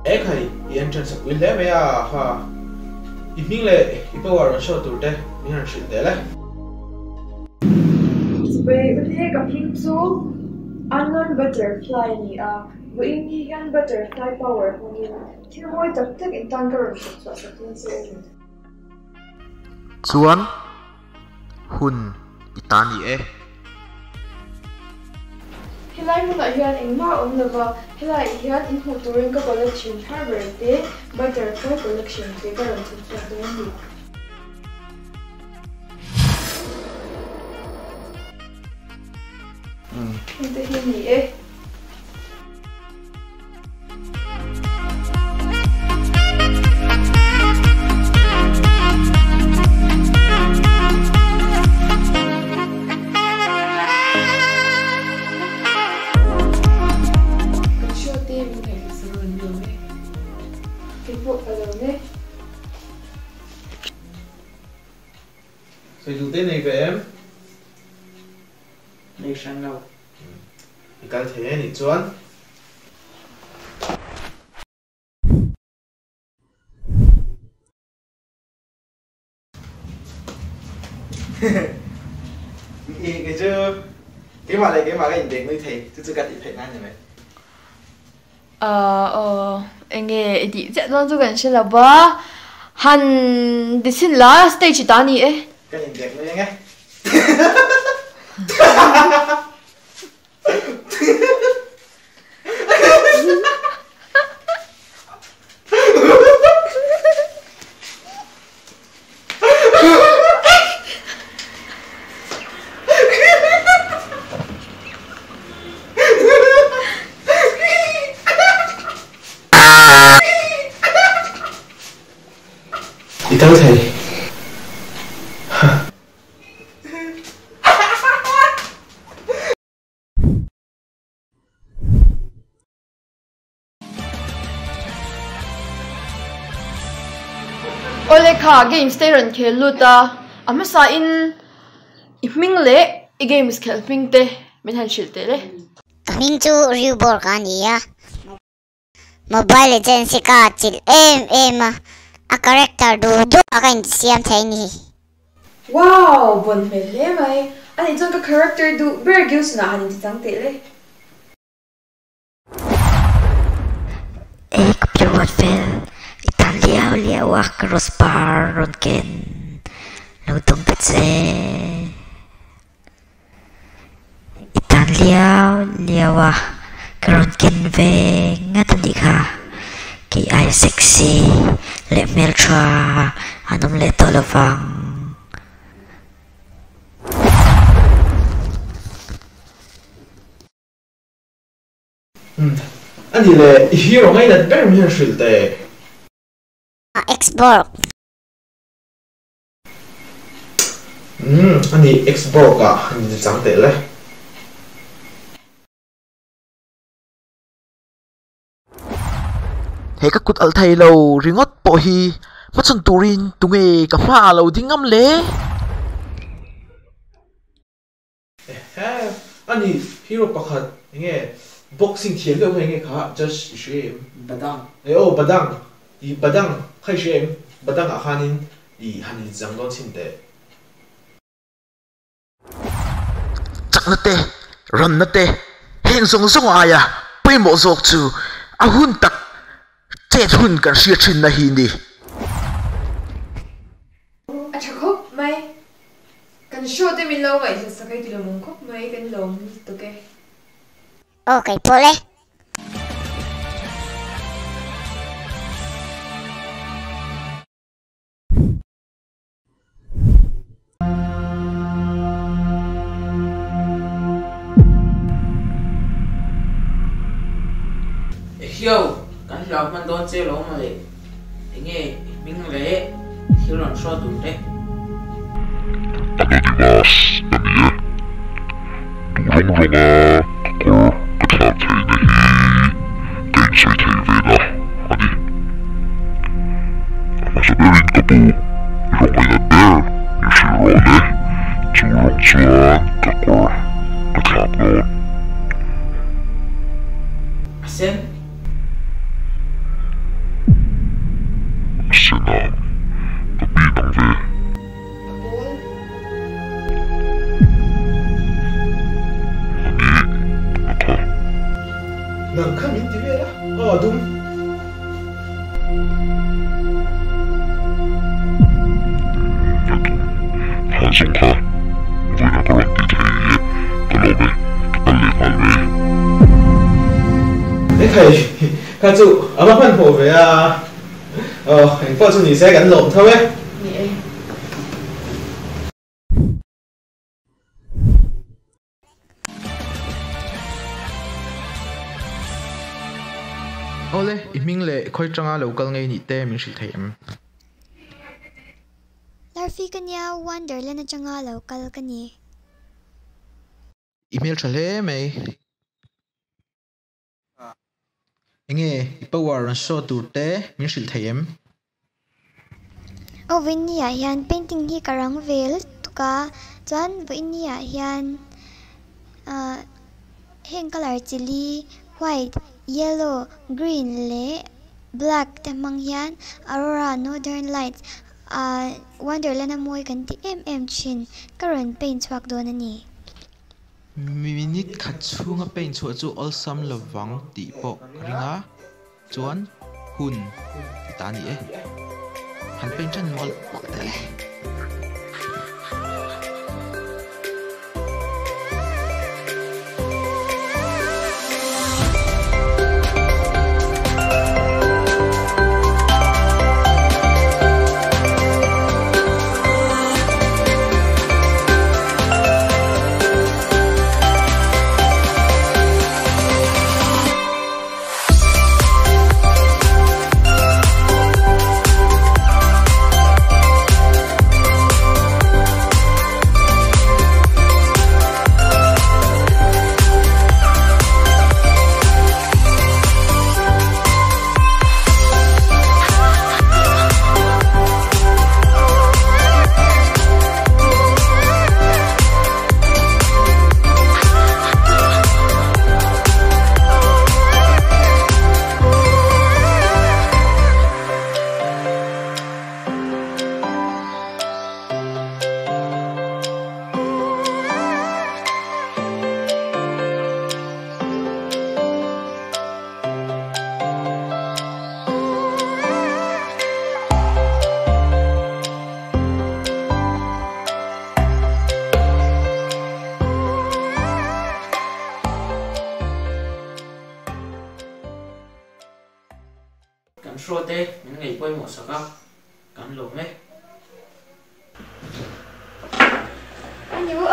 E khai, i entrance a pui hle mai a, ha. I hming leh i power rawn show tur te min rawn hrilh tel e. Chibai ule ka hming chu Unknown Butterfly a ni a, vawiin hi hian butterfly power hmangin thil mawi tak tak in tan ka rawn hrilh chhuah sak dawn che a ni. Chuan hun i ta ni e. Helai hmunah hian engmah a awm lova, helaiah hian in hmuh turin ka collection thar ber te, butterfly collection te ka rawn chhawp chhuak dawn a ni. Heng te hi a ni e. Kan show te min ngaihtuah sak rawn lawm e. Keipawh ka lawm e. Sawi duh te nei ve em? Nei hran lo. I kal thei e nih chuan. I kei chu keimah leh keimah ka inbek nui thei chu chu ka tih theih nan ni mai. Aw enge i tih chiah dawn chu kan hre lo va, han ti chhin la stage i ta ni e. Kan inbek nui ange. I kal thei. Awle kha games te rawn khel lut a, a hmasa in i hming leh i games khelh hming te min han hrilh teh le. Ka hming chu Riuborg a ni a, Mobile Legends hi ka atchilh em em a, a character duh duh a ka intisiam thei ni. Wow! Bon hmel hle mai. Ani chuan ka character duh ber Gilson ah han intichang teh le. E ka piruat fel, i tan liau liau a ka rose par rawn ken lo dawng ta che. I tan liau liau a, ka rawn ken ve ngat a nih kha. Kei ai sexy leh hmeltha an awm leh tawh lovang. A nih leh i hero ngainat ber min han hrilh teh. Xborg. Umm a nih Xborg ah han in chang teh le. He ka kut alh thei lo ringawt pawh hi hmachhawn turin tunge ka hmaah lo ding ngam le? Ehe a ni hero pakhat enge boxing thiam deuh kha enge kha just i hria em? Badang. E aw badang i badang kha i hria em? Badang ah khanin i han in chang dawn chhin teh. Chakna te, ranna te, heng zawng zawng aia pawimawh zawk chu a hun tak chet hun kan hriat thinna hi ni. A tha khawp mai. Kan show te min lo ngaihhlat sak hei ti lo mawng khawp mai kan lawm lutuk e. Aw kei pawh le. Ehiau, kan hlau hman dawn che lo mawle. Enge i hming leh i thil rawn hruat duh te? Anonymous a ni e. Duh rawng rawnga ka kawr ka thlak theihna hi ka insawi thei ve na a ni. A hmasa berin ka pu, i rawng ngainat ber min hrilh rawh le, chu rawng chuan ka kawr ka thlak dawn. A sen. Umm a tum kha zawng kha vawiinah ka rawn ti thei ni e, ka lawm e, ka kal leh nghal mai. He thei kha chu a va hmanhmawh ve a, aw engpawh chu ni se kan lawm tho e. Ni e. Awle, i hming leh khawi tanga lo kal ngei nih te min hrilh thei em? Larfi ka nia, Wonderland atanga lo kal ka ni. I hmeltha hle mai. Enge i power rawn show tur te min hrilh thei em? Aw vawiin ni ah hian painting hi ka rang ve lutuk a, chuan vawiin ni ah hian ah heng colour chili white, yellow, green leh black te hmang hian aurora northern lights ah wonderland a mawi kan tih em em thin ka rawn paint chhuak dawn a ni. Minute khat chhunga paint chhuah chu awlsam lovang tih pawh ka ring a, chuan hun ti ta a ni e. Han paint ṭan mawlh mawlh teh le. Kan hraw te min ngaih pawimawh sak a, kan lawm e. A ni u